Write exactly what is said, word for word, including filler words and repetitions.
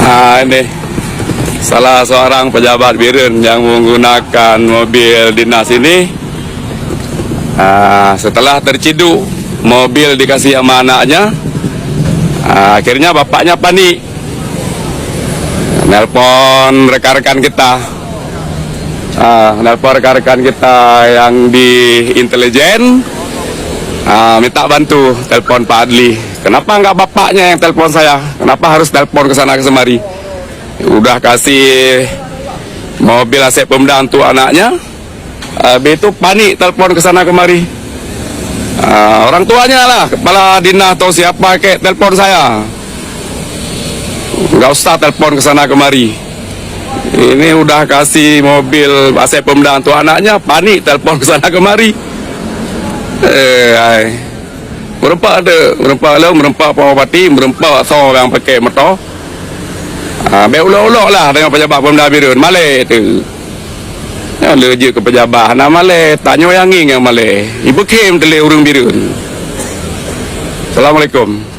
Ha, ini salah seorang pejabat Bireuen yang menggunakan mobil dinas ini. Ha, setelah terciduk mobil dikasih sama anaknya, ha, akhirnya bapaknya panik. Nelpon rekan-rekan kita. Ha, nelpon rekan-rekan kita yang di intelijen. Ha, minta bantu telpon Pak Adli. Kenapa enggak bapaknya yang telpon saya? Kenapa harus telpon ke sana ke semari? Udah kasih mobil Asep Pemda untuk anaknya. Habis itu panik telpon ke sana kemari. Ah, orang tuanya lah, kepala dinas atau siapa kek telpon saya. Enggak usah telpon ke sana kemari. Ini udah kasih mobil Asep Pemda untuk anaknya, panik telpon ke sana kemari. Eh, ai. Meureumpok ada, meureumpok lalu, meureumpok Pak Bupati, meureumpok soe nyang pakai motor. Ha, bèk ulok-ulok lah dengan pejabat Pemda Bireuen. Malèe tu. Nyan le jeuet keu pejabat hana malèe, tanyoe nyang ngieng nyang malèe. Ibeukhem teuh lé ureueng Bireuen. Assalamualaikum.